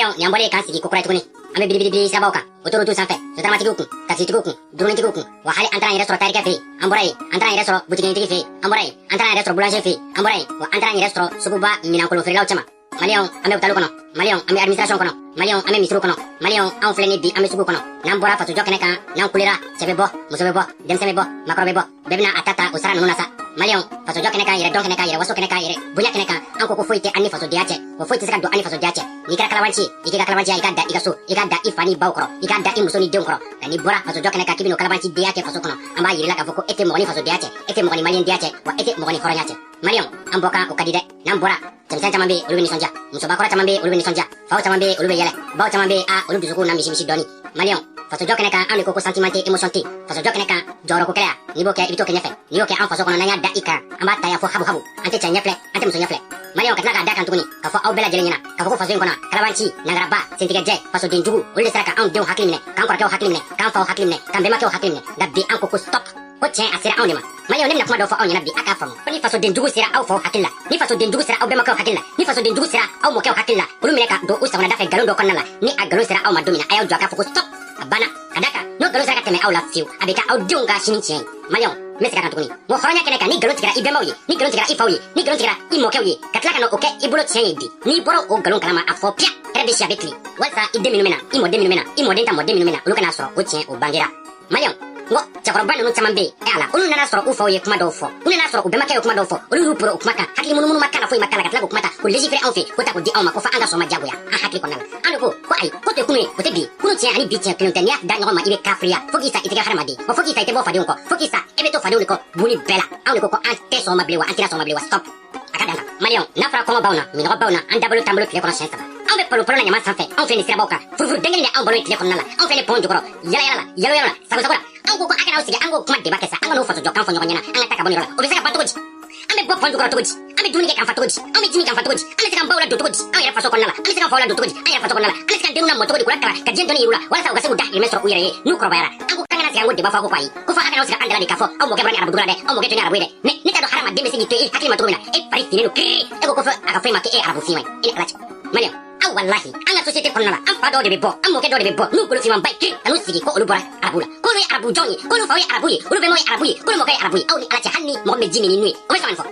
Maliyɛnw, nin y'an bɔlen k'an sigi kokura tuguni. An bɛ biribiribiri sirabaw kan, autoroute sanfɛ, sotaramatigiw kun, takisitigiw kun, dumunitigiw kun. Wa hali an taara an yɛrɛ sɔrɔ tarikɛ fɛ yen. An bɔra yen, an taara an yɛrɛ sɔrɔ butigitigi fɛ yen. An bɔra yen, an taara an yɛrɛ sɔrɔ boulanger fɛ yen. An bɔra yen, wa an taara an yɛrɛ sɔrɔ suguba minɛnkolon feerelaw cɛma. Maliyɛnw, an bɛ hôpital kɔnɔ. Maliyɛnw, an bɛ administration kɔnɔ. Maliyɛnw, an bɛ misiriw kɔnɔ. Maliyɛnw, anw filɛ ni bi, an bɛ sugu kɔnɔ. N'an bɔra fasojɔ kɛnɛ kan, n'an kulera, cɛ bɛ bɔ, muso bɛ bɔ, denmisɛn bɛ bɔ, makɔrɔ bɛ bɔ, bɛɛ bɛna a ta ta o sara ninnu na sa. Maliyɛnw, fasojɔ kɛnɛ kan, yɛrɛ dɔn kɛnɛ kan, yɛrɛ waso kɛnɛ kan, yɛrɛ bonya kɛnɛ kan, an ko ko foyi tɛ an ni fasodenya cɛ, wa foyi tɛ se ka don an ni fasodenya cɛ. N'i kɛra kalabanci ye, i k'i ka kalabanciya, i k'a da i ka so, i k'a da i fa n'i baw kɔrɔ, i k'a da i muso ni denw kɔrɔ. Nka n'i bɔra fasojɔ kɛnɛ kan k'i bɛn'o kalabanci denya kɛ faso kɔnɔ, an b'a yir'i la k'a fɔ ko e tɛ mɔgɔ ni fasodenya cɛ, e tɛ mɔgɔ ni maliyɛndenya cɛ, wa e tɛ mɔgɔ ni hɔrɔnya cɛ. Maliyɛnw, an bɔ kan, o ka di dɛ. N'an bɔra, cɛmisɛn caman bɛ yen, olu bɛ nisɔndiya. Musobakɔrɔ caman bɛ yen, olu bɛ nisɔndiya. Faw caman bɛ yen, olu bɛ yɛlɛ. Baw caman bɛ yen, a olu dusukun na misimisi dɔɔni. Maliyɛnw, fasojɔ kɛnɛ kan, an de ko ko sentiment tɛ, émotion tɛ. Fasojɔ kɛnɛ kan, jɔyɔrɔko kɛlɛ, n'i b'o kɛ, i bɛ t'o kɛ ɲɛfɛ. N'i y'o kɛ an faso kɔnɔ, n'an y'a da i kan, an b'a ta yan fo habu habu. An tɛ cɛ ɲɛ filɛ, an tɛ muso ɲɛ filɛ. Maliyɛnw, ka tila k'a da kan tuguni k'a fɔ aw bɛɛ lajɛlen ɲɛna k'a fɔ ko faso in kɔnɔ, kalabanci, nangaraba, sentigɛjɛ, fasoden jugu, olu de sera ka anw denw hakili minɛ, k'an kɔrɔkɛw hakili minɛ, k'an faw hakili minɛ, k'an bɛnbakɛw hakili minɛ. Nka bi, an ko ko stop, ko tiɲɛ a sera anw de ma. Maliyɛnw, ne bɛna kuma dɔ fɔ aw ɲɛna bi, a k'a faamu ko ni fasoden jugu sera aw faw hakili la, ni fasoden jugu sera aw bɛnbakɛw hakili la, ni fasoden jugu sera aw mɔkɛw hakili la, olu minɛ ka don u sagonada fɛ nkalon dɔ kɔnɔna la, ni a nkalon sera aw ma don min na, a y'aw jɔ a k'a fɔ ko stop, a banna. Ka da kan, n'o nkalon sera ka tɛmɛ aw la fiyewu, a bɛ kɛ aw denw ka sini tiɲɛ ye. Maliyɛnw, n bɛ segin a kan tuguni, n ko hɔrɔnya kɛnɛ kan, ni nkalon tigɛra i bɛnbaw ye, ni nkalon tigɛra i faw ye, ni nkalon tigɛra i mɔkɛw ye, ka tila ka na o kɛ i bolo tiɲɛ ye bi, n'i bɔra o nkalon kalama, a fɔ piya, hɛrɛ bɛ si, a bɛ tilen, walasa i den minnu bɛ na, i mɔden minnu bɛ na, i mɔden ta mɔden minnu bɛ na, olu kana sɔrɔ o tiɲɛ o bangera. Maliyɛnw, n ko cɛkɔrɔba ninnu caman bɛ yen, e ala, olu nana sɔrɔ u faw ye kuma dɔw fɔ, u nana sɔrɔ u bɛnbakɛ ye kuma dɔw fɔ, olu y'u poro o kuma kan, hakili munumunu ma k'a la, foyi ma k'a la, ka tila k'o kuma ta k'o légiférer anw fɛ, k'o ta k'o di anw ma, ko fɔ an ka sɔn ma diyagoya an hakili kɔnɔna la. An de ko ko ayi, ko tɛ kunu ye, o tɛ bi. Kunu tiɲɛ ani bi tiɲɛ kelen tɛ. N'i y'a da ɲɔgɔn ma, i bɛ kafiriya fo k'i sa, i tɛ kɛ hadamaden wa, fo k'i sa, i tɛ bɔ fadenw kɔ, fo k'i sa, e bɛ to fadenw de kɔ buni bɛɛ la. Anw de ko ko an tɛ sɔn ma bilen wa, an tɛna sɔn ma bilen wa, stop, a ka dan kan. Maliyɛnw, n'a fɔra kɔngɔ b'anw na, minɔgɔ b'anw na, an dabolo t'an bolo tile kɔnɔ siɲɛ 3, anw bɛ palo palo la ɲama sanfɛ, anw filɛ nin sirabaw kan, furufuru den kelen de anw balo ye tile kɔnɔna la, anw filɛ nin pɔn jukɔrɔ, yala yala la, yalo yalo la, sago sago la. Anw ko ko a kana aw sigi, an k'o kuma débat kɛ sa, an ka n'o fasojɔ kan fɔ ɲɔgɔn ɲɛna, an ka taa ka bɔ nin yɔrɔ la. O bɛ se ka ban cogo di? An bɛ bɔ pɔn jukɔrɔ cogo di? An bɛ dumuni kɛ k'an fa cogo di? An bɛ ji min k'an fa cogo di? An bɛ se k'an baw ladon cogo di an yɛrɛ faso kɔnɔna la? An bɛ se k'an faw ladon cogo di an yɛrɛ faso kɔnɔna la? An bɛ se k'an denw lamɔ cogo di, k'u lakalan, ka diɲɛ dɔnni yir'u la, walasa u ka se k'u dahirimɛ sɔrɔ u yɛrɛ ye n'u kɔrɔbayara? An ko k'an kana sigi an k'o débat fɔ, a ko ko ayi, ko fɔ a kana aw sigi an dala de k'a fɔ aw mɔkɛ bɔra ni arabu dugu la dɛ, aw mɔkɛ tɛ ni arabu ye dɛ. Mais ne t'a dɔn hadamaden bɛ se k'i to i hakili ma cogo min na, e fari finnen don kiriri, e ko ko fɔ a ka fɔ e ma k'e ye arabu finman ye. E ni ala cɛ, maliyɛn, aw walahi, an ka société kɔnɔna la, an fa dɔw de bɛ bɔ, an mɔkɛ dɔw de bɛ bɔ n'u golo finman ba ye kiri, ka n'u sigi ko olu bɔra arabu la, k'olu ye arabu jɔn ye, k'olu faw ye arabu ye, olu bɛnbaw ye arabu ye, k'olu mɔkɛ ye arabu ye. Aw ni ala cɛ, hali ni mɔgɔ min bɛ ji min ni nu ye, o bɛ sɔn ka nin fɔ?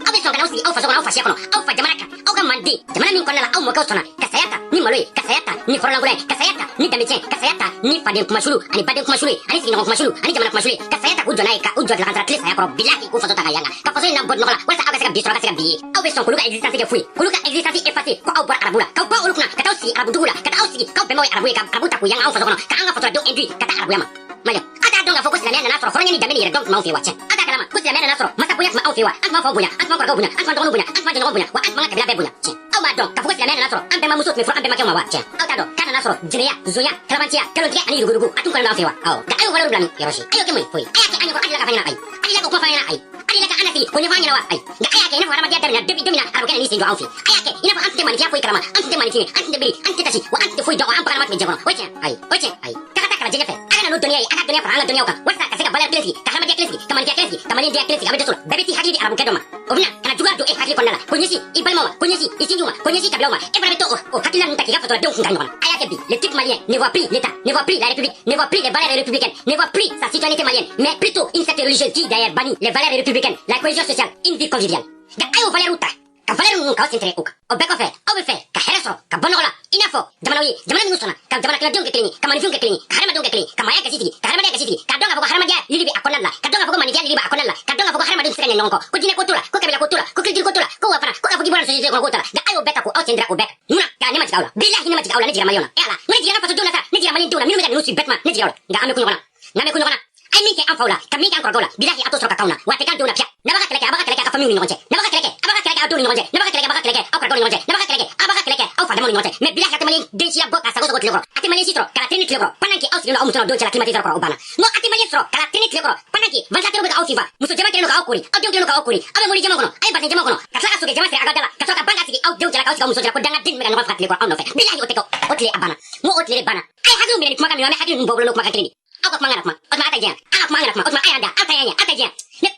Aw bɛ sɔn ka n'aw sigi aw faso kɔnɔ, aw fasiya kɔnɔ, aw fa jamana kan, aw ka manden jamana min kɔnɔna la, aw mɔkɛw sɔnna ka saya ta ni malo ye, ka saya ta ni hɔrɔnlankolon ye, ka saya ta ni danbecɛn, ka saya ta ni faden kumasulu ani baden kumasulu ye, ani sigiɲɔgɔn kumasulu ani jamana kumasulu ye, ka saya ta k'u jɔ n'a ye, ka u jɔ lakantara tile saya kɔrɔ, bilahi, k'u faso ta ka yanga, ka faso in nabɔ nɔgɔ la, walasa aw ka se ka bi sɔrɔ, aw ka se ka bi ye. Aw bɛ sɔn k'olu ka existence kɛ foyi, k'olu ka existence effacer, ko aw bɔra arabu la, k'aw bɔ olu kunna ka taa aw sigi arabu dugu la, ka taa aw sigi k'aw bɛnbaw ye arabu ye, ka arabu ta k'u yanga anw faso kɔnɔ, ka an ka fasoladenw induit ka taa arabuya ma? Maliyɛn, a t'a dɔn k'a fɔ ko silamɛya nana sɔrɔ hɔrɔnya ni danbe ni yɛrɛ dɔn tun b'anw fɛ wa? Tiɲɛ, a t'a kalama ko silamɛya nana sɔrɔ masa bonya tun b'anw fɛ wa? An tun b'an faw bonya, an tun b'an kɔrɔkɛw bonya, an tun b'an dɔgɔninw bonya, an tun b'an jɛɲɔgɔnw bonya, wa an tun b'an ka kabila bɛɛ bonya. Tiɲɛ, aw b'a dɔn k'a fɔ ko silamɛya nana sɔrɔ an bɛnbamuso tun bɛ furu an bɛnbakɛw ma wa? Tiɲɛ, aw t'a dɔn k'a nana sɔrɔ jɛnɛya, zonya, kalabantiya, nkalontigɛ ani yuruguyurugu a tun kɔni b'an fɛ wa? Awɔ, nka a y'o valeur bila min yɔrɔ si? A y'o kɛ mun ye? Foyi. A y'a kɛ an ɲɛkɔrɔ, a delila ka fɔ an ɲɛna? Ayi. A delila ka kuma fɔ an ɲɛna? Ayi. A delila ka an lasigi k'o ɲɛfɔ an ɲɛna wa? Ayi. Nka a y'a kɛ i n'a fɔ hadamadenya daminɛ depuis don min na arabukɛ nan'i sen jɔ anw fɛ, a y'a kɛ i n'a fɔ an tun tɛ maninfinya foyi kalama, an tun tɛ maninfin ye, an tun tɛ biri, an tun tɛ tasi, wa an tun tɛ foyi dɔn, wa an baganama tun bɛ diɲɛ kɔnɔ. O ye tiɲɛ? Ayi. O ye tiɲɛ? Ayi. K'a ka taa kalan jɛgɛ fɛ, a ka na n'o dɔnniya ye, a ka dɔnniya fara an ka dɔnniyaw kan, walasa ka se ka valeur kelen sigi, ka hadamadenya kelen sigi, ka maninfinya kelen sigi, ka maliyɛndenya kelen sigi. A bɛ dɛsɛ o la. Bɛɛ bɛ t'i hakili di arabukɛ dɔ ma, o bɛna ka na juguya don e hakili kɔnɔna la, ko ɲɛsin i balimaw ma, ko ɲɛsin i sinjiw ma, ko ɲɛsin kabilaw ma. E fana bɛ to o hakilina ninnu ta k'i ka fasoladenw kun ka ɲɔgɔn na. A y'a kɛ bi, le type malien ne voit plus l'État, ne voit plus la République, ne voit plus les valeurs républicaines, ne voit plus sa citoyenneté malienne, mais plutôt une secte religieuse qui d'ailleurs bannit les valeurs républicaines, la cohésion sociale, une vie conviviale. Nka a y'o valeur ta ka valeur ninnu k'aw sen tigɛ o kan. O bɛɛ kɔfɛ, aw bɛ fɛ ka hɛrɛ sɔrɔ ka bɔ nɔgɔ la, i n'a fɔ jamanaw ye, jamana minnu sɔnna ka jamana kiladenw kɛ kelen ye, ka maninfinw kɛ kelen ye, ka hadamadenw kɛ kelen ye, ka maaya gasi sigi, ka hadamadenya gasi sigi, k'a dɔn k'a fɔ ko hadamadenya lili bɛ a kɔnɔna la, ka dɔn k'a fɔ ko maninfinya lili bɛ a kɔnɔna la, ka dɔn k'a fɔ ko hadamadenw tɛ se ka ɲɛ ɲɔgɔn kɔ, ko jinɛ ko t'o la, ko kabila ko t'o la, ko culture ko t'o la, ko wa fana ko k'a fɔ k'i bɔra société kɔnɔ ko t'o la. Nka a y'o bɛɛ ta ko aw sen dira o bɛɛ kan. Munna ka ne ma jigin aw la? Bilahi, ne ma jigin aw la. Ne jiginna maliyɛnw na. E ala, ne jiginna fasodenw na sa, ne jiginna maliyɛndenw na minnu bɛ ka ninnu suit bêtement, ne jiginna aw la. Nka an bɛ ku ɲɔgɔn na, n'an bɛ ku ɲɔgɔn na, a ye min kɛ an faw la, ka min kɛ an kɔrɔkɛw la, bilahi, a t'o sɔrɔ ka k'anw na, wa a tɛ k'an denw na piya. N'a b'a ka kɛlɛ kɛ, a b'a ka kɛlɛ kɛ a ka famille ni ɲɔgɔn cɛ. N'a b'a ka kɛlɛ kɛ, a b'a ka kɛlɛ kɛ aw denw ni ɲɔgɔn cɛ. N'a b'a ka kɛlɛ kɛ, a b'a ka kɛlɛ kɛ aw kɔrɔkɛw ni ɲɔgɔn cɛ. N'a b'a ka kɛlɛ kɛ, a b'a ka kɛlɛ kɛ aw fadamaw ni ɲɔgɔn cɛ. Mais bilahi, a tɛ maliyɛn den siya bɔ k'a sago sago tile kɔrɔ, a tɛ maliyɛn si sɔrɔ k'a la tini tile kɔrɔ pendant que aw sigilen don aw muso n'aw denw cɛla climatiseur kɔrɔ, o banna. N ko a tɛ maliyɛn sɔrɔ k'a la tini tile kɔrɔ pendant que ventilateur bɛ ka aw fifa, muso jɛman kɛlen don k'aw kori, aw denw kɛlen don k'aw kori, aw bɛ mobili jɛman kɔnɔ, aw ye bazin jɛman kɔnɔ, ka tila ka sokɛ jɛman siri a ka da la, ka sɔrɔ ka ban ka sigi aw denw cɛla, k'aw sigi aw muso cɛla, ko dangaden bɛ ka ɲɔgɔn faga tile kɔrɔ aw nɔfɛ. Bilahi, o tɛ kɛ, o tile a banna. N ko o tile de banna. A ye hakiliw minɛ ni kumakan min ye, an bɛ hakili ninnu bɔ bolo n'o kumakan kelen de ye. Aw ka kuma, an kana kuma, o tuma aw ta diɲɛ, an ka kuma, an kana kuma, o tuma a y'an da, aw ta y'an ye, aw ta diɲɛ ne,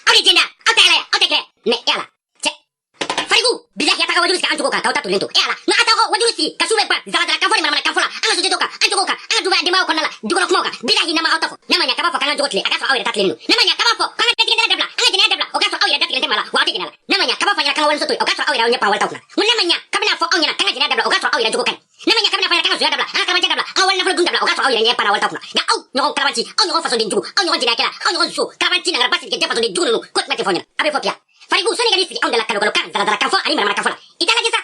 aw de diɲɛ da, aw ta ala ye, aw tɛ kɛ. Mais e ala cɛ, farigu Bilahi, a taga wajulu sigi an cogo kan k'aw ta tolen to. E ala, nka a t'aw ka wajulu sigi ka su bɛɛ ban zarazara kan fɔ ni manamana kan fɔ la an ka société kan, an cogo kan, an ka duba denbayaw kɔnɔna la, dukɔnɔ kumaw kan. Bilahi, n'a ma aw ta fɔ, n'a ma ɲa k'a b'a fɔ k'an ka jogo tilen, a k'a sɔrɔ aw yɛrɛ ta tilennen don. N'a ma ɲa k'a b'a fɔ k'an ka datigɛ dabila, an ka jɛnɛya dabila, o k'a sɔrɔ aw yɛrɛ datigɛlen tɛ maa la, wa aw tɛ jɛnɛ la. N'a ma ɲa k'a b'a fɔ ɲɛna k'an ka walimuso to yen, o k'a sɔrɔ aw yɛrɛ aw ɲɛ pan walitaw kunna. N ko n'a ma ɲa k'a bɛna fɔ anw ɲɛna k'an ka jɛnɛya dabila, o k'a sɔrɔ aw yɛrɛ jogo ka ɲi. N'a ma ɲa k'a bɛna fɔ ɲɛna k'an ka zonya dabila, an ka kalabanciya dabila, an ka wali nafolo dun dabila, o k'a sɔrɔ aw yɛrɛ ɲɛ panna walitaw kunna. Nka aw ɲɔgɔn kalabanci, aw ɲɔgɔn fasoden jugu, aw ɲɔgɔn jɛnɛyakɛla, aw ɲɔgɔn so kalabanci nangara basigi kɛ fasoden jugu ninnu ko tuma tɛ fɔ ɲɛna. A bɛ fɔ piya Fariku sani ka n'i sigi anw da la kalokalo kan, zarazara kan fɔ ani manamana kan fɔ la, i t'a lajɛ sa.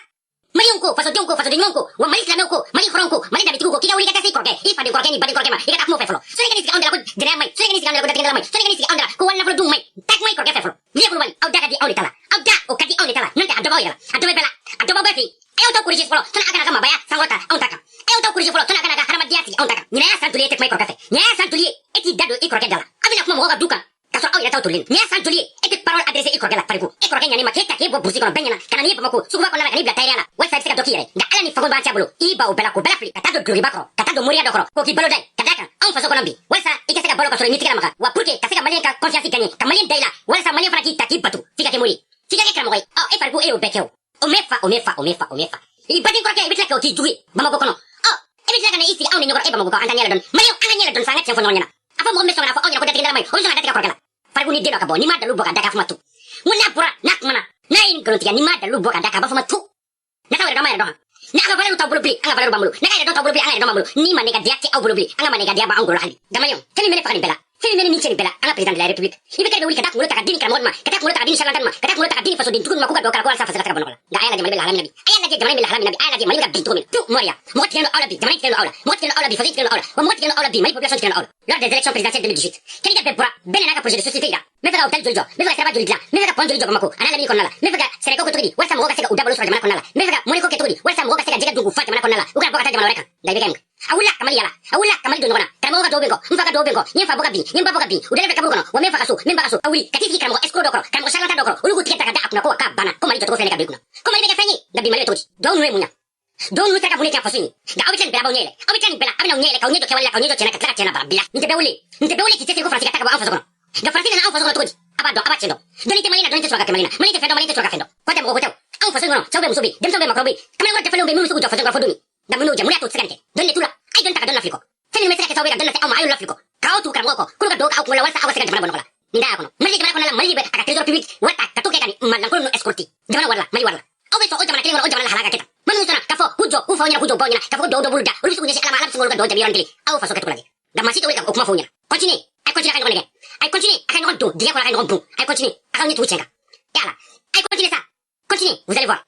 Maliyɛnw ko, fasodenw ko, fasoden ɲumanw ko, wa Mali silamɛw ko, Mali hɔrɔnw ko, Mali danbetigiw ko, k'i ka wuli ka taa se i kɔrɔkɛ, i faden kɔrɔkɛ ni baden kɔrɔkɛ ma, i ka taa kuma o fɛ fɔlɔ. Sani ka n'i sigi anw da la ko jɛnɛya man ɲi, sani ka n'i sigi anw da la ko datigɛdala man ɲi, sani ka n'i sigi anw da la ko wali nafolo dun man ɲi, taa kuma i kɔrɔkɛ fɛ fɔlɔ. Vieux Kulubali, aw da ka di anw de ta la, aw da o ka di anw de ta la, n'o tɛ a dɔ b'aw yɛrɛ la, a dɔ bɛ bɛɛ la, a dɔ b'aw bɛɛ fɛ yen. A y'aw ta corriger fɔlɔ sani a kana ka mabaya sankɔrɔta anw ta kan. A y'aw ta corriger fɔlɔ sani a kana ka hadamadenya sigi anw ta kan. Ɲinan y'a san joli ye e tɛ kuma i kɔrɔkɛ fɛ? Ɲinan y'a san joli ye e t'i da don i kɔrɔkɛ da la? A bɛna kuma mɔgɔw ka du kan k'a sɔrɔ aw yɛrɛ t'aw tolen. Nin y'a san joli ye e tɛ parole adressé i kɔrɔkɛ la? Fariku, e kɔrɔkɛ ɲani ma k'e ta k'e bɔ burusi kɔnɔ bɛɛ ɲɛna ka na n'i ye Bamakɔ suguba kɔnɔna la, ka n'i bila tayɛriya la walasa i bɛ se ka dɔ k'i yɛrɛ. Nka Ala ni fago b'an cɛ bolo, i ba o bɛɛ la k'o bɛɛ lafili ka taa don dulokiba kɔrɔ, ka taa don moriya dɔ kɔrɔ k'o k'i balo da ye. Ka d'a kan anw faso kɔnɔ bi, walasa i ka se ka balo ka sɔrɔ i m'i tigɛ lamaga, wa pour que ka se ka maliyɛn ka confiance gagner, ka maliyɛn da i la, walasa maliyɛn fana k'i ta k'i bato, f'i ka kɛ mori ye, f'i ka kɛ karamɔgɔ ye. Ɔ e Fariku, e y'o bɛɛ kɛ. O o mɛ fa, o mɛ fa, o mɛ fa, o mɛ fa. I baden kɔrɔkɛ, i bɛ tila k'o k'i jugu ye Bamakɔ kɔnɔ. Ɔ e bɛ tila ka na i sigi anw ni ɲɔgɔn e Bamakɔ kan, an ta ɲɛ la dɔɔni. Maliyɛnw, an ka ɲɛ la dɔɔni sa, an ka tiɲɛ fɔ ɲɔgɔn ɲɛna. A fɔ mɔgɔ min bɛ sɔn ka na fɔ aw ɲɛna ko datigɛdala man ɲi, o bɛ sɔn ka datigɛ kɔrɔkɛ la. Fariku, ni den dɔ ka bɔ, n'i m'a dalu bɔ ka da k'a fɔ ma tu. N ko n'a bɔra n'a kumana, n'a ye nkalon tigɛ, n'i m'a dalu bɔ ka da k'a b'a fɔ ma tu. N'a t'aw yɛrɛ dɔn, an b'a yɛrɛ dɔn. N'a ka valeur t'aw bolo bilen, an ka valeur b'an bolo. N'a ka yɛrɛ dɔn t'aw bolo bilen, an ka yɛrɛ dɔn b'an bolo. Ni manekadiya tɛ aw bolo bilen, an ka manekadiya b'anw bolo hali. Gamaliyɛnw, fɛn min bɛ ne faga nin bɛɛ la, fɛn min bɛ ne ni cɛ nin bɛɛ la, an ka président de la République, i bɛ kɛ de bɛ wuli ka taa kunkolo ta ka di nin karamɔgɔ ma, ka taa kunkolo ta ka di nin charlatan ma, ka taa kunkolo ta ka di nin fasoden jugu ma, k'u ka dugawu k'a la ko walasa faso ka se ka bɔ nɔgɔ la. Nka a y'a lajɛ Mali bɛ lahala min na bi, a y'a lajɛ jamana in bɛ lahala min na bi, a y'a lajɛ Mali bɛ ka bin cogo min na. Tu moriya, mɔgɔ tigɛlen don aw la bi, jamana in tigɛlen don aw la, mɔgɔ tigɛlen don aw la bi, faso in tigɛlen don aw la, wa mɔgɔ tigɛlen don aw la bi, Mali population tigɛlen don aw la. Lors des élections présidentielles 2018, candidat bɛɛ bɔra, bɛɛ nana ka projet de société yira. N bɛ fɛ ka hôpital joli jɔ, n bɛ fɛ ka siraba joli dilan, n bɛ fɛ ka pont joli jɔ Bamakɔ a n'a lamini kɔnɔna la, n bɛ fɛ ka sɛnɛko kɛ cogo di walasa mɔgɔw ka se ka u dabalo sɔrɔ jamana kɔnɔna la, n bɛ fɛ ka mɔniko kɛ cogo di walasa mɔgɔw ka se ka jɛgɛ dun k'u fa jamana kɔnɔna la, u kana bɔ ka taa jamana wɛrɛ kan. Nka i bɛ kɛ mun kɛ? A wulila ka Mali yala, a wulila ka Mali don ɲɔgɔn na. Karamɔgɔ ka dɔw bɛ n kɔ, n fa ka dɔw bɛ n kɔ, n ye n fa bɔ ka bin, n ye n ba bɔ ka bin, u dalen bɛ kaburu kɔnɔ, wa n bɛ n fa ka so, n bɛ n ba ka so. A wuli ka t'i sigi karamɔgɔ escroc dɔ kɔrɔ, karamɔgɔ charlatan dɔ kɔrɔ, olu k'u tigɛ ta ka da a kunna ko k'a banna, ko Mali jɔcogo filɛ ne ka don i kunna, ko Mali bɛ kɛ fɛn ye. Nka bi Mali bɛ cogo di? Dɔw ninnu ye mun ɲa? Dɔw ninnu sera ka mun de kɛ faso in ye? Nka aw bɛ tila nin bɛɛ la, b'aw ɲɛ yɛlɛ, aw bɛ tila nin bɛɛ la, aw bɛ n'aw ɲɛ yɛlɛ k'aw ɲɛ jɔ kɛwale la, k'aw ɲɛ jɔ tiɲɛ na, ka tila ka tiɲɛ na bara bila. Nin tɛ bɛɛ wele, nin tɛ bɛɛ wele k'i cɛsiri ko Faransi ka taa ka bɔ an faso kɔnɔ. Nka Faransi nana an faso kɔnɔ cogo di? A b'a dɔn, a b'a tiɲɛ dɔn. Dɔnni tɛ Mali la, dɔnni tɛ sɔrɔ ka kɛ Mali la. Mali tɛ fɛn dɔn, Mali tɛ sɔrɔ ka fɛn dɔn. K'o tɛ mɔgɔ ko tɛ o. Anw faso in kɔnɔ, cɛw bɛ, muso bɛ, denmisɛnw bɛ, maakɔrɔw bɛ, kamalenkɔrɔ dafalenw bɛ, minnu bɛ se k'u jɔ faso in kɔnɔ fo don min. Nka mun y'o jɛ? Mun y'a to u tɛ se ka nin kɛ? Dɔnni de t'u la. A ye dɔnni ta ka dɔnni lafili kɔ. Fɛn min bɛ se ka kɛ sababu ye ka dɔnni lase aw ma, a y'olu lafili kɔ k'aw tugu karamɔgɔw kɔ k'olu ka dugawu k'aw kunkolo la walasa aw ka se ka jamana bɔ nɔgɔ la. Nin da y'a kɔnɔ Mali jamana kɔnɔna la, Mali bɛ a ka trésor public wari ta ka to kɛ ka nin malankolon ninnu escroquer jamana wari la, Mali wari la. Aw bɛ sɔn o jamana kelen kɔnɔ, o jamana lahala ka kɛ tan. Maa minnu sɔnna k'a fɔ k'u jɔ k'u faw ɲɛna, k'u jɔ u baw ɲɛna, k'a fɔ ko dugawu dɔ b'olu da, olu bɛ se k'u ɲɛsin Ala ma, Ala bɛ se k'olu ka dugawu jaabi yɔrɔnin kelen. Aw faso kɛcogo lajɛ. Nka maa si tɛ wuli ka o kuma fɔ u ɲɛna. Continuer, a ye continuer a ka ɲɔgɔn nɛgɛ, a ye continuer a ka ɲɔgɔn don dingɛ kɔnɔ, a ka ɲɔgɔn bon, a ye continuer a ka ɲɛ tugu tiɲɛ kan. E Ala, a ye continuer sa, continuer, vous allez voir.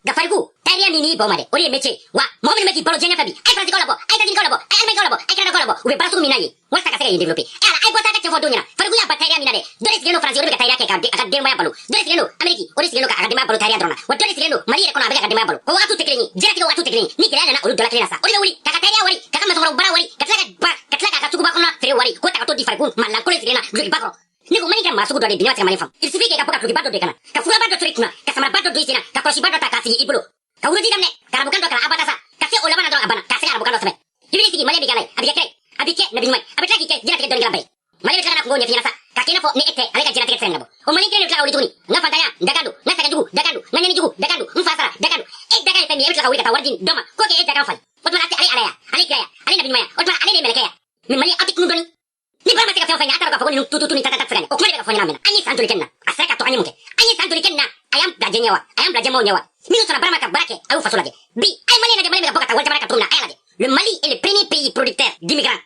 Nka Fariku, tariya min n'i baw ma dɛ, o de ye métier. Wa mɔgɔ minnu bɛ k'i balo diɲɛ ɲɛfɛ bi, a ye Faransi labɔ, a ye États-Unis labɔ, a ye Allemagne labɔ, a ye Canada labɔ, u bɛ baara sugu min na yen walasa ka se ka yen développer. E Ala, a ye bɔ sa ka tiɲɛ fɔ don ɲɛna. Fariku y'a ba tariya min na dɛ, dɔ de sigilen don Faransi, o de bɛ ka tariya kɛ k'a a ka denbaya balo. Dɔ de sigilen don Amérique, o de sigilen don k'a ka denbaya balo tariya dɔrɔn na. Wa dɔ de sigilen don Mali yɛrɛ kɔnɔ, a bɛ k'a ka denbaya balo. O wagatiw tɛ kelen ye, diɲɛlatigɛ wagatiw tɛ kelen ye. Ni gɛlɛya nana olu dɔ la kelen na sa, o de bɛ wuli k'a ka tariya wari, k'a ka masakɔrɔ baara wari, ka tila ka ba ka tila k'a ka suguba kɔnɔ feere wari, k'o ta ka t'o di Fariku ma lankolon sigilen na dulokiba kɔrɔ. Ne ko Mali kɛ maa sugu dɔ de bi, ne ma se ka Mali faamu. Il suffit que ka bɔ ka dulokiba dɔ don i kana, ka furaba dɔ to i kunna, ka samaraba dɔ don i sen na, ka kɔlɔsiba dɔ ta k'a sigi i bolo, ka wurudi daminɛ, ka arabukan dɔ kalan abada sa, ka se o laban na dɔrɔn, a banna, k'a se ka arabukan dɔ sɛbɛn. I b'i sigi, Mali bɛ kɛ ala ye, a bɛ kɛ kira ye, a bɛ kɛ nabi ɲuman ye, a bɛ tila k'i kɛ diɲɛlatigɛ dɔnnikɛla ba ye. Mali bɛ tila ka na kungo ɲɛf'i ɲɛna sa, k'a kɛ i n'a fɔ ni e tɛ, ale ka diɲɛlatigɛ tɛ se ka ɲɛnabɔ. O Mali kelen de bɛ tila ka wuli tuguni: n ka fantanya, n dakan don, n ka sɛgɛn jugu, dakan don, n ka ɲani jugu, dakan don, n fa sara, dakan don. E dakan ye fɛn min ye, e bɛ tila ka wuli ka taa wari di dɔ ma k'o kɛ e dakan falen. O tuma ale ala ya, ale kira ya, ale nabi ɲuman ya, o tuma ale de ye mɛlɛkɛ ya. Mais Mali, aw tɛ kunu dɔɔni. Ni bara ma se ka fɛn o fɛn ɲɛ, a t'a dɔn k'a fɔ ko ninnu tututu ni tatata tɛ se ka ɲɛ. O kuma de bɛ ka fɔ ɲɛna mɛnna. An ye san joli kɛ nin na? A sera ka to an ye mun kɛ? An ye san joli kɛ nin na? A y'an bila jɛ ɲɛ wa? A y'an bila jɛmaw ɲɛ wa? Minnu sɔnna bara ma ka baara kɛ, a y'u faso lajɛ bi. A ye Mali lajɛ, Mali bɛ ka bɔ ka taa wali jamana kan cogo min na, a y'a lajɛ. Le Mali est le premier pays producteur d'immigrants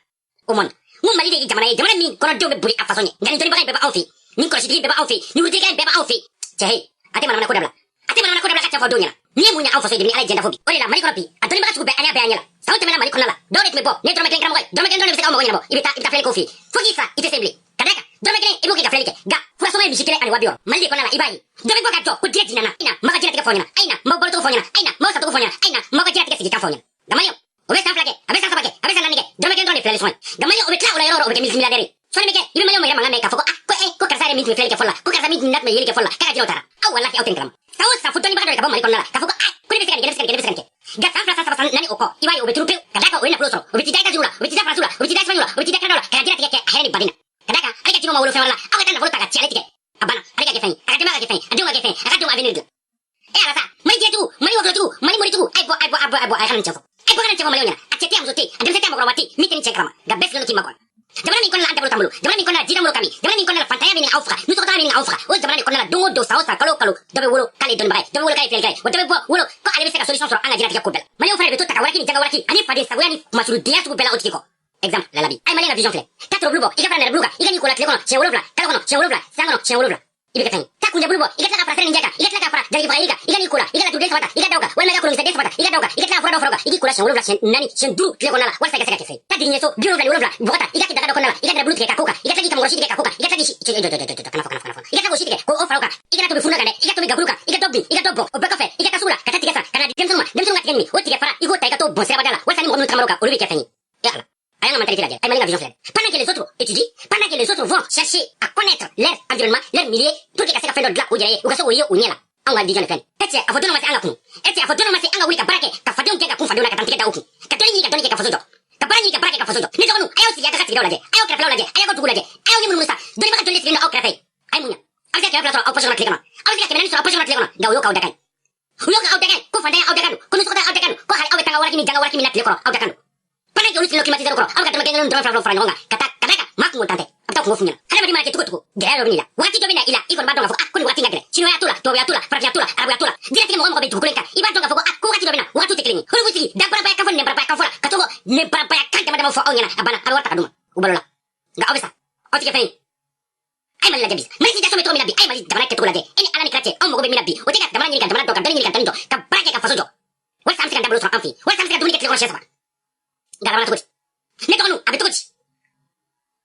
au monde. N ko Mali de ye jamana ye, jamana min kɔnɔdenw bɛ boli a faso ɲɛ. Nka nin dɔnnibaga in bɛɛ b'anw fɛ yen, nin kɔlɔsitigi in bɛɛ b'anw fɛ yen, nin wurutigikɛ in bɛɛ b'anw fɛ yen. Cɛ he, a tɛ manamana ko dabila, a tɛ manamana ko dabila ka cɛ fɔ denw ɲɛna. N'i ye mun ɲɛ anw faso ye depuis ni Ala ye diɲɛ da fo bi? O de la Mali kɔnɔ bi, a dɔnnibaga sugu bɛɛ, an y'a bɛɛ an ɲɛ la. San tɛmɛna Mali kɔnɔna la, dɔw de tun bɛ bɔ ne ye dɔrɔmɛ kelen karamɔgɔ ye, dɔrɔmɛ kelen dɔrɔn de bɛ se k'aw mago ɲɛnabɔ. I bɛ taa, i bɛ taa filɛli k'o fɛ yen fo k'i sa, i tɛ se bilen. Ka d'a kan dɔrɔmɛ kelen i b'o kɛ ka filɛli kɛ, nka furasɔngɔ ye misi kelen ani 60,000. Mali de kɔnɔna la, i b'a ye dɔ bɛ bɔ ka jɔ ko diinɛ jiginna, ayi na m'aw ka diɲɛlatigɛ fɔ ɲɛna, ayi na m'aw balocogo fɔ ɲɛna, ayi na m'aw sacogo fɔ ɲɛna, ayi na m'aw ka diɲɛlatigɛ sigi kan fɔ ɲɛna. Nka Maliyɛnw, o bɛ san 2 kɛ, a bɛ san 3 kɛ, a bɛ san 4 kɛ, dɔrɔmɛ kelen dɔrɔn de filɛli sɔngɔ ye. Nka Maliyɛnw, o bɛ tila o la yɔrɔ o yɔrɔ, o bɛ kɛ multimilliardaire ye. Sɔnni bɛ kɛ, i bɛ Maliyɛnw yɛrɛ mankan mɛn k'a fɔ ko ah, ko ko karisa yɛrɛ min tun bɛ filɛli kɛ fɔlɔ la, ko karisa min tun na tun bɛ yeli kɛ fɔlɔ la, k'a ka jinɛw taara. Aw walahi, aw tɛ nin kalama. San o san fo dɔnnibaga dɔ de ka bɔ Mali kɔnɔna la k'a fɔ ko ah, ko ne bɛ se ka nin kɛ, ne bɛ se ka nin kɛ, ne bɛ se ka nin kɛ. Nka san 2, san 3, san 4 o kɔ, i b'a ye o bɛ turu pewu. Ka d'a kan o ye nafolo sɔrɔ, o bɛ t'i da États-Unis la, o bɛ t'i da Faransi la, o bɛ t'i da Espagne la, o bɛ t'i da Canada la, ka diɲɛlatigɛ kɛ a hɛrɛ ni baden na. Ka d'a kan ale ka jinɛw ma wolo fɛn wɛrɛ la, aw ka taa nafolo ta ka ci ale tigɛ, a banna. Ale ka kɛ fɛn ye, a ka denbaya ka kɛ fɛn ye, a denw ka kɛ fɛn ye, a ka denw avenir dilan. E ala sa, Mali diinɛtigiw, Mali wɔkulɔtigiw, Mali moritigiw, a ye bɔ, a ye bɔ, a ye bɔ, a ye bɔ, a ye ka nin cɛ fɔ. A ye bɔ ka nin cɛ fɔ maliyɛnw ɲɛna. A cɛ tɛ, a muso tɛ, a denmisɛn tɛ, a mɔgɔkɔrɔba tɛ, min tɛ nin cɛ kalama. Nka bɛɛ sigilen don k'i makɔnɔ. Jamana min kɔnɔna la an dabolo t'an bolo, jamana min kɔnɔna la ji t'an bolo ka min, jamana min kɔnɔna la fantanya bɛ nin aw faga, nisɔngɔta bɛ nin aw faga, o jamana de kɔnɔna la don o don, san o san, kalo o kalo, dɔ bɛ wolo k'ale ye dɔnnibaga ye, dɔ bɛ wolo k'ale ye filɛlikɛla ye, wa dɔ bɛ bɔ wolo ko ale bɛ se ka solution sɔrɔ an ka diɲɛlatigɛ ko bɛɛ la. Maliyɛnw fana de bɛ to ta ka waraki ni janga waraki ani faden sagoya ni masurudenya sugu bɛɛ la o tigi kɔ. Exemple, lalabi. Ay maliyɛn ka vision filɛ. Taa torobulu bɔ, i ka fara nɛrɛbulu kan, i ka n'i ko la tile kɔnɔ, siɲɛ 7, kalo kɔnɔ, siɲɛ 7, san kɔnɔ, siɲɛ 7. I bɛ kɛ fɛn ye. Taa kunjɛ bulu bɔ, i ka tila ka fara sɛnɛ nin jɛ kan, i ka tila ka fara jalaki faga yiri kan, i ka n'i ko la, i ka laturuden 3 ta, i ka da o kan, walima i ka kolonkisɛ den 3 ta, i ka da o kan, i ka tila ka fura dɔ fara o kan, i k'i ko la siɲɛ 7, siɲɛ 4, siɲɛ 5 tile kɔnɔna la, walasa i ka se ka kɛ fɛn ye. Taa digi ɲɛso 77 bɔgɔ ta, i ka kɛ daga dɔ kɔnɔna la, i ka nɛrɛbulu tigɛ ka k'o kan, i ka tila k'i kamakɔrɔ si tigɛ ka k'o kan, i ka tila k'i si kana fɔ, kana fɔ, kana fɔ. I ka tila k'o si tigɛ k'o fara o kan, i kana tobi furu kan dɛ, i ka tobi gakulu kan, i ka dɔ bin, i ka dɔ bɔn, o bɛɛ kɔfɛ, i ka taa sugu la, ka taa tigɛ san, ka na di denmisɛnninw ma, denmisɛnninw ka tigɛ nin, o tigɛ fara, i k'o ta, i ka t'o bɔn sirabada la, walasa ni mɔgɔ minnu tagamana o kan, olu bɛ kɛ fɛn ye. E ala. A y'an ka mentalité lajɛ, a ye Mali ka vision filɛ. Pendant que les autres étudient, pendant que les autres vont chercher à connaître leur environnement, leur milieu, pour que ka se ka fɛn dɔ dilan u yɛrɛ ye, u ka se k'o ye u ɲɛ la. Anw ka vision de filɛ nin ye. E cɛ, a fɔ don dɔ ma se an ka kun. E cɛ, a fɔ don dɔ ma se an ka wuli ka baara kɛ, ka fadenw gɛn ka kun fadenw na ka taa tigɛ da u kun. Ka dɔnni ɲini ka dɔnni kɛ ka faso jɔ. Ka baara ɲini ka baara kɛ ka faso jɔ. Ne dɔgɔninw, a y'aw sigi a ka sigidaw lajɛ, a y'aw kɛrɛfɛlaw lajɛ, a y'aw ka dugu lajɛ, a y'aw ɲɛ munumunu sa. Dɔnnibaga joli de sigilen don aw kɛrɛfɛ yen? A ye mun ɲa? A bɛ se ka 200 sɔrɔ aw poche kɔnɔ tile kɔnɔ. A bɛ se ka 400 sɔrɔ aw poche kɔnɔ tile kɔnɔ. Nka o y'o k'aw dakan ye. U y'o k'aw dakan ye, ko fantanya aw dakan don, ko nisɔngɔta aw dakan don, ko hali aw bɛ taa waraki ni janga waraki min na tile kɔrɔ aw dakan don. Pendant que olu sigilen climatiseur kɔrɔ, aw bɛ ka dɔrɔmɛ kelen dɔrɔmɛ fila fara ɲɔgɔn kan ka taa ka d'a kan maa kungo tan tɛ, a bɛ taa kungo f'u ɲɛna. Hadamaden mana kɛ cogo cogo, gɛlɛya dɔ bɛ n'i la, wagati dɔ bɛ na i la, i kɔni b'a dɔn k'a fɔ ah ko nin wagati ka gɛlɛn. Sinuwaya t'o la, tubabuya t'o la, farafinya t'o la, arabuya t'o la, diɲɛlatigɛ mɔgɔ mɔgɔ bɛ dugukolo in kan, i b'a dɔn k'a fɔ ko ah ko wagati dɔ bɛ na, wagatiw tɛ kelen ye. Olu b'u sigi da barabaya kan fɔ, nɛn barabaya kan fɔ la, ka to ko nɛn barabaya kan dama dama fɔ aw ɲɛna, a banna, a bɛ wari ta ka d'u ma, u balo la. Nka aw bɛ sa, aw tɛ kɛ fɛn ye. A ye Mali lajɛ bi, Mali situation bɛ cogo min na bi, a ye Mali jamana kɛcogo lajɛ. E ni Ala ni kira cɛ, anw mago bɛ min na bi, o tɛ ka jamana ɲini ka jamana dɔn, ka dɔnni ɲini ka dɔnni dɔn, ka baara kɛ ka faso jɔ, walasa an bɛ se ka dabalo sɔrɔ an fɛ yen, walasa an bɛ se ka dumuni kɛ tile kɔnɔ siɲɛ 3. Nka a labanna cogo di? Ne dɔgɔninw, a bɛ cogo di?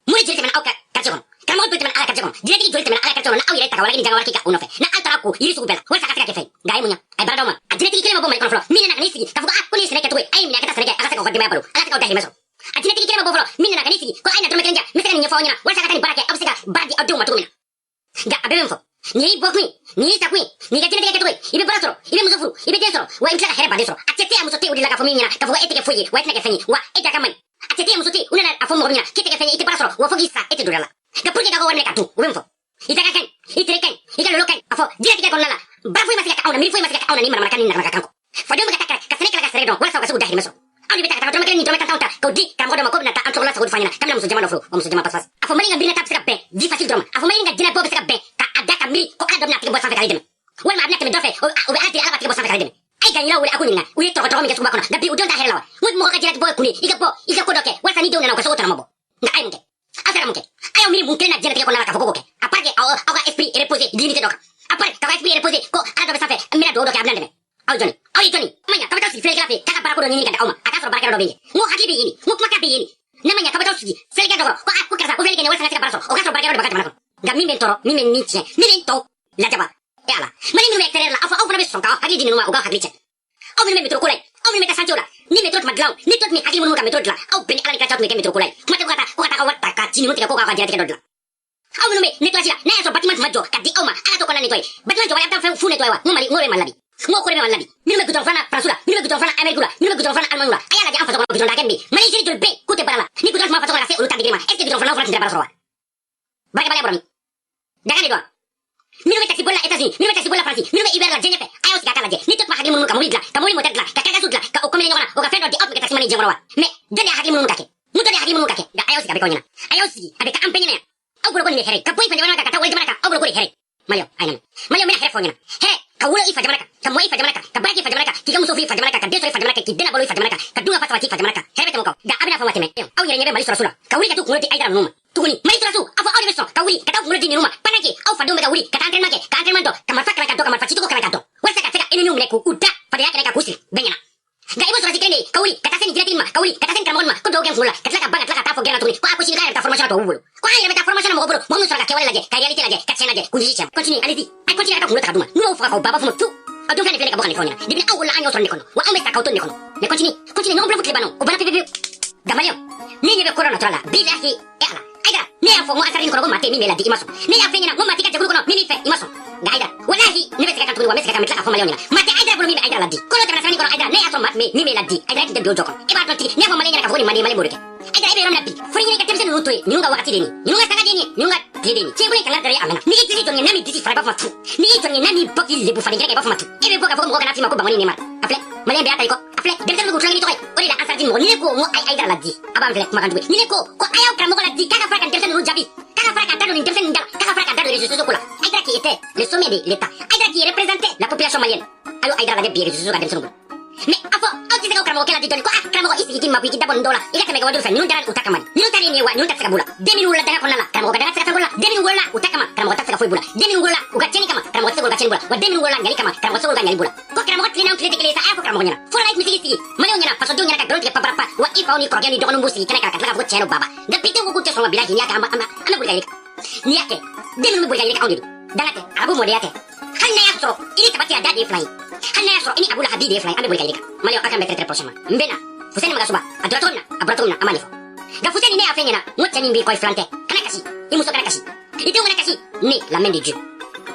Mun de joli tɛmɛna aw ka quartier kɔnɔ? Karamɔgɔ joli tɛmɛna aw ka quartier kɔnɔ? Diinɛtigi joli tɛmɛna aw ka quartier kɔnɔ? N'aw yɛrɛ ta ka waraki ni janga waraki ka o nɔfɛ, n'aw taara ko yiri sugu bɛɛ la, walasa a ka se ka kɛ fɛn ye. Nka a ye mun ɲa? A ye baara d'aw ma. A diinɛtigi kelen ma bɔ Mali kɔnɔ fɔlɔ min nana ka n'i sigi k'a fɔ ko ah ko nin ye sɛnɛ kɛcogo ye, a ye minɛ a ka taa sɛnɛ kɛ, a ka se k'aw ka denbaya balo, a ka se k'aw dahirimɛ sɔrɔ. A diinɛtigi kelen ma bɔ fɔlɔ min nana ka n'i sigi ko a ye na dɔrɔmɛ kelen di yan, n bɛ se ka nin ɲɛfɔ aw ɲɛna walasa a ka taa nin baara kɛ, aw bɛ se ka baara di aw denw ma cogo min na. Nka a bɛɛ bɛ min fɔ, nin y'i bɔkun ye, nin y'i takun ye, nin y'i ka diɲɛlatigɛ kɛcogo ye, i bɛ baara sɔrɔ, i bɛ muso furu, i bɛ den sɔrɔ, wa i bɛ tila ka hɛrɛ baden sɔrɔ. A cɛ tɛ, a muso tɛ, o de la k'a fɔ min ɲɛna k'a fɔ ko e tɛ kɛ foyi ye, wa e tɛna kɛ fɛn ye, wa e dakan man ɲi. A cɛ tɛ, a muso tɛ, u nana a fɔ mɔgɔ min ɲɛna k'e tɛ kɛ fɛn ye, i tɛ baara sɔrɔ, wa fo k'i sa e tɛ don da la. Nka pour que k'a ka wari minɛ ka dun, u bɛ min fɔ, i dakan ka ɲi, i tere ka ɲi, i ka lolo ka ɲi, a fɔ diɲɛlatigɛ kɔnɔna la baara foyi ma se ka kɛ anw na, miiri foyi ma se ka kɛ anw na ni manamanakan ni nagamanakan kɔ. Fadenw bɛ ka taa ka sɛnɛ kɛla ka sɛnɛ dɔn walasa u ka se k'u dahirimɛ sɔrɔ. Aw de bɛ taa ka taa dɔrɔmɛ kelen ni dɔrɔmɛ tan ta k'o di karamɔgɔ dɔ ma k'o bɛna taa an tɔgɔla sago fɔ an ɲɛna k'an bɛna muso jɛman dɔ furu, wa muso jɛman pasipasi. A fɔ Mali ka miirina ta bɛ se ka bɛn vie facile dɔrɔn ma. A fɔ Mali ka diinɛ bɔ bɛ se ka bɛn ka a da ka miiri ko Ala dɔ bɛna a tigi bɔ sanfɛ k'ale dɛmɛ, walima a bɛna tɛmɛ dɔ fɛ, o bɛ Ala deli, Ala b'a tigi bɔ sanfɛ k'ale dɛmɛ. A ye gaɲilaw wele a k'u ɲininka u ye tɔrɔgɔ tɔrɔgɔ min kɛ suguba kɔnɔ, nka bi u denw t'a hɛrɛ la wa? N ko mɔgɔ ka diɲɛlatigɛ bɔ ye kun de ye i ka bɔ i ka ko dɔ kɛ walasa ni denw nana u ka se k'o tɔnɔmɔ bɔ. Nka a ye mun kɛ? Aw sera mun kɛ? A y'aw miiri mun kelen na diɲɛlatigɛ kɔnɔna la k'a fɔ ko k'o kɛ, à part que aw ka esprit reposé divinité dɔ kan, à part k'aw ka esprit reposé ko Ala dɔ bɛ sanfɛ, n bɛna dugawu dɔ kɛ a bɛna dɛmɛ. Aw jɔnni? Aw ye jɔnni? Ma ɲa k'aw bɛ taa sigi filɛlikɛla fɛ yen k'a ka baara ko dɔ ɲini ka di aw ma, a k'a sɔrɔ baarakɛla dɔ bɛ yen. N ko hakili bɛ yen, n ko kumakan bɛ yen. Ne ma ɲa k'aw bɛ taa sigi filɛlikɛla dɔ kɔrɔ ko ah ko karisa ko filɛli kɛ nin walasa n ka se ka baara sɔrɔ, o k'a sɔrɔ baarakɛla dɔ b'a ka jamana kɔnɔ. Nka min bɛ n tɔɔrɔ, min bɛ n ni tiɲɛ, min bɛ n tɔw lajaba, e Ala, Mali minnu bɛ extérieur la, aw fɔ aw fana bɛ sɔn k'aw hakili di ninnu ma, u k'aw hakili tiɲɛ. Aw minnu bɛ métro ko la yen, aw minnu bɛ taa chantier la, ni métro tun ma dilan o, ni tɔ tun bɛ hakili minnu ka métro dilan, aw bɛɛ ni Ala ni kira cɛ tun bɛ kɛ métro ko la yen. Kuma tɛ ko ka taa ko ka taa ka wari ta ka ci ninnu tigɛ ko k'aw ka diɲɛlatigɛ dɔ dilan. Aw minnu bɛ nettoyage la, n'a y'a sɔrɔ bâtiment tun ma jɔ ka di aw ma, Ala t'o kɔnɔna nettoyer, bâtiment jɔbali a bɛ taa fɛn fu nettoyer wa? N ko Mali, n ko bɛ Mali la bi, n ko ko de bɛ Mali la bi. Minnu bɛ goudron fana France la, minnu bɛ goudron fana Amérique la, minnu bɛ goudron fana Allemagne la, a y'a lajɛ an faso kɔnɔ goudron da hakɛ min bɛ yen. Mali jiri joli bɛ yen k'u tɛ baara la? Ni goudron tun b'an faso kɔnɔ ka se olu ta degré ma, est ce que goudron fana fana tun tɛ baara sɔrɔ wa? Baarakɛbaliya bɔra min? Daga de don wa? Minnu bɛ taxi boli la États-Unis, minnu bɛ taxi boli la France, minnu bɛ Uber la diɲɛ ɲɛfɛ, a y'aw sigi a k'a lajɛ ni tɔ tun b'a hakili minnu ka mobili dilan, ka mobili moteur dilan, ka carcasse dilan, ka o combiner ɲɔgɔn na, o ka fɛn dɔ di, aw tun bɛ kɛ taximan ye diɲɛ kɔnɔ wa? Mais jɔn de y'a hakili minnu ka kɛ? Mun dɔ de y'a hakili minnu ka kɛ? Nka a y'aw sigi a bɛ k'aw ɲɛna, a y'aw sigi a bɛ kɛ an bɛɛ ɲɛna yan. Aw bolo ko nin ye hɛrɛ ye ka bɔ i fa jamana kan ka taa wali jamana kan, aw bolo ko de ye hɛrɛ ye. Maliyɛnw, a ye lamɛn. Maliyɛnw, n bɛna hɛrɛ fɔ aw ɲɛna. Hɛrɛ ka wolo i fa jamana kan, ka mɔ i fa jamana kan, ka baara kɛ i fa jamana kan, k'i ka muso furu i fa jamana kan, ka den sɔrɔ i fa jamana kan, k'i den labalo i fa jamana kan, ka dun ka fa sabati i fa jamana kan, hɛrɛ bɛ tɛmɛ o kan. Nka a bɛna fɔ ma tɛmɛ, aw yɛrɛ ɲɛ bɛ Mali sɔrɔsiw la ka wuli ka t'u kunkolo di Hayidara ninnu ma tuguni. Mali sɔrɔsiw, a fɔ aw de bɛ sɔn ka wuli ka taa kunkolo di ninnu ma pendant que aw fadenw bɛ ka wuli ka taa entraînement kɛ, ka entraînement dɔn, ka marifa kalan ka dɔn, ka marifa cicogo kalan ka dɔn, walasa ka se ka ennemis minɛ k'u da fadenya kɛnɛ kan k'u siri bɛɛ ɲɛna. Nka i b'o sɔrɔsi kelen de ye ka wuli ka taa se nin diinɛtigi ma, ka wuli ka taa se nin karamɔgɔ ma ko dugawu kɛ n kunkolo la, ka tila ka ban ka tila ka taa fɔ gɛrɛn na tuguni ko a ko sini k'a yɛrɛ bɛ taa formation na tubabu bolo, ko an yɛrɛ bɛ taa formation na mɔgɔ bolo, mɔgɔ min sɔrɔ ka kɛwale lajɛ, ka réalité lajɛ, ka tiɲɛ lajɛ, k'u jiji tiɲɛ. Continue, allez-y, a continue a ka kunkolo ta ka d'u ma. N'u y'aw faga k'aw ba b'a fɔ ma tu, aw denw filɛ nin filɛ ka bɔ ka nin fɔ aw ɲɛna depuis aw wolola, an y'aw sɔrɔ nin de kɔnɔ, wa anw bɛ sa k'aw to nin de kɔnɔ. Mais continue, continue, ɲɔgɔn bila fo tile banna, o banna pewu pewu. Nka maliyɛnw, ne ɲɛ bɛ ko dɔ natɔla la bilahi. E Ala, Hayidara, ne y'a fɔ n ko ansari kɔnɔ ko maa tɛ min bɛ ladi, i ma sɔn. Ne y'a fɔ e ɲɛna n ko maa t'i ka jɛkulu kɔnɔ min b'i fɛ, i ma sɔn. Nka Hayidara, walahi ne bɛ segin a kan tuguni, wa n bɛ segin a kan, n bɛ tila k'a fɔ maliyɛnw ɲɛna, maa tɛ Hayidara bolo min bɛ Hayidara ladi. Ko dɔ tɛmɛna sɛbɛnni kɔnɔ, Hayidara, ne y'a sɔrɔ maa tun bɛ min bɛ ladi, Hayidara tun tɛ bin o jɔ kɔnɔ. E b'a dɔn tigi, ne y'a fɔ maliyɛn ɲɛna k'a fɔ ko nin man di, maliyɛn b'o de kɛ. Hayidara, e bɛ yɔrɔ min na bi, fo ɲini ka denmisɛnnin ninnu to yen, ninnu ka wagati de ye nin, ninnu ka sanga de ye nin, ninnu ka Tile de ye nin tiɲɛ bolo kanga dara ye a mɛnna. N'i y'i disi jɔ nin ye, n'a m'i disi fara, i b'a fɔ ma tu. N'i y'i jɔ nin ye, n'a m'i bɔ k'i lebu faden kɛnɛ kan, i b'a fɔ ma tu. E bɛ bɔ k'a fɔ ko mɔgɔ kana f'i ma ko bangɔni Neymar. A filɛ, maliyɛn bɛɛ y'a ta i kɔ. A filɛ, denmisɛnnin bɛ k'u tulonkɛ ni tɔgɔ ye. O de la ansaridi mɔgɔ, ni ne ko n ko a ye Hayidara ladi, a b'an filɛ kumakan jugu ye. Ni ne ko ko a y'aw karamɔgɔ ladi k'a ka fara ka denmisɛnnin ninnu jaabi, k'a ka fara ka da don nin denmisɛnnin da la, k'a ka fara ka da don réseaux sociaux ko la. Hayidara qui était le sommet de l'État, Hayidara qui représentait la population malienne, a y'o Hayidara lajɛ bi réseaux sociaux ka denmisɛnninw bolo. Mais a fɔ aw tɛ se k'aw karamɔgɔkɛ ladi dɔɔni ko a karamɔgɔ, i sigi k'i makun, i k'i dabɔ nin dɔw la, i ka tɛmɛ i ka wajulu fɛ. Ninnu dara u ta kama de. Ninnu ta de ye nin ye wa, ninnu ta tɛ se ka b'u la. Den minnu wolola danga kɔnɔna la, karamɔgɔ ka danga tɛ se ka fɛn b'u la. Den minnu wolola u ta kama, karamɔgɔ ta tɛ se ka foyi b'u la. Den minnu wolola u ka tiɲɛni kama, karamɔgɔ tɛ se k'olu ka tiɲɛni b'u la. Wa den minnu wolola ɲali kama, karamɔgɔ tɛ se k'olu ka ɲali b'u la. Ko karamɔgɔ tile n'anw tile tɛ kelen ye sa. A y'a fɔ karamɔgɔ ɲɛna, fɔlɔ la i tun bɛ se k'i sigi maliyɛnw ɲɛna, fasodenw ɲɛna, ka nkalon tigɛ paparapa, wa i faw ni kɔrɔkɛ ni dɔgɔninw b'u sigi kɛnɛ kan ka tila k'a fɔ ko tiɲɛ don baba. Nka bi denw ko k'u tɛ sɔn ka bila. N'i y'a kɛ, an bɛ boli ka yiri. N'i y'a kɛ, den minnu bɛ boli ka yiri anw de don. Danga tɛ, arabu mɔdenya tɛ. Hali n'a y'a sɔrɔ i ni Tabati a da de ye fila ye, hali n'a y'a sɔrɔ i ni Abu Lahabi de ye fila ye, an bɛ boli ka yiri kan. Maliyɛnw, aw kan bɛ très très prochainement. N bɛ na Fuseni Magasuba, a donna cogo min na, a bɔra cogo min na, an b'a ɲɛfɔ. Nka Fuseni, ne y'a fɛ ɲɛna n ko cɛ min b'i kɔ, i filan tɛ. Kana kasi, i muso kana kasi, i denw kana kasi. Ne, la main de Dieu,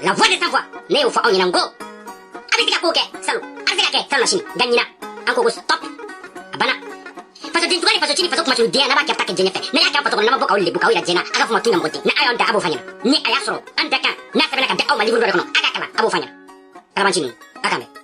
la voix de sans voix, ne y'o fɔ aw ɲɛna n ko a bɛ se ka ko kɛ salon, a bɛ se ka kɛ salon na sini. Nka ɲina an ko ko stop, a banna. Faso den ni faso ci ni faso kumasulu den, n'a b'a kɛ ta kɛ diɲɛ fɛ, n'a y'a kɛ faso kɔnɔ, n'a ma bɔ k'aw lebu k'aw yira diɲɛ na, a ka fɔ ma tun ka mɔgɔ den. N'a y'an da, a b'o fɔ ɲɛna. Ni a y'a sɔrɔ an da kan n'a sɛbɛnna ka di aw ma livre dɔ de kɔnɔ, a k'a kalan, a b'o fɔ ɲɛna. Kalabanci ninnu, a kan bɛn.